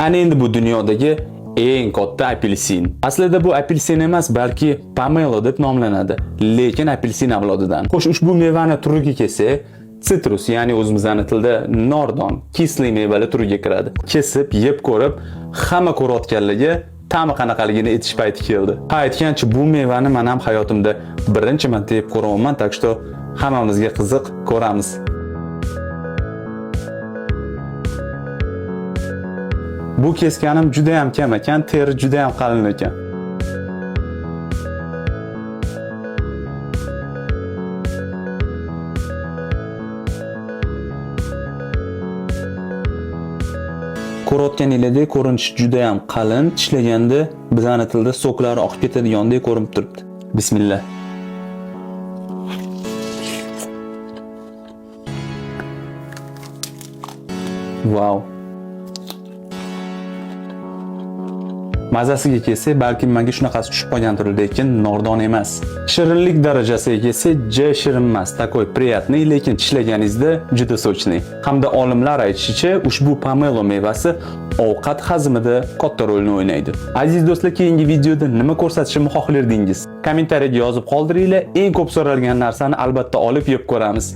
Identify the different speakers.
Speaker 1: Ana endi bu dunyodagi eng katta apelsin. Aslida bu apelsin emas, balki pomelo deb nomlanadi, lekin apelsin avlodidan. Xo'sh, ushbu mevani turiga kelsak, sitrus, ya'ni o'zimizning tilda nordon, kisli mevali turiga kiradi. Kesib, yeb ko'rib, hamma ko'rayotganligi ta'mi qanaqaligini aytish payti keldi. Ha, aytgancha, bu mevani men ham hayotimda birinchi marta yeb ko'ryapman, так что hammamizga qiziq, ko'ramiz. Bu keskanim juda ham kam ekan, teri juda ham qalin ekan. Ko'rayotganingizdek, ko'rinishi juda ham qalin, tishlaganda bizani tilda soklari oqib ketadigandek ko'rinib turibdi. Bismillah. Vau. Mazasiga kelsak, balkim menga shunaqasi tushib qolgandir, lekin nordon emas. Shirinlik darajasiga kelsak, ja shirin emas, такой приятный, lekin tishlaganingizda juda сочный. Hamda olimlar aytishicha, ushbu pomelo mevasi ovqat hazmida katta rolni o'ynaydi. Aziz do'stlar, keyingi videoda nima ko'rsatishimni xohlardingiz? Kommentariyaga yozib qoldiringlar. Eng ko'p so'ralgan narsani albatta olib yeb ko'ramiz.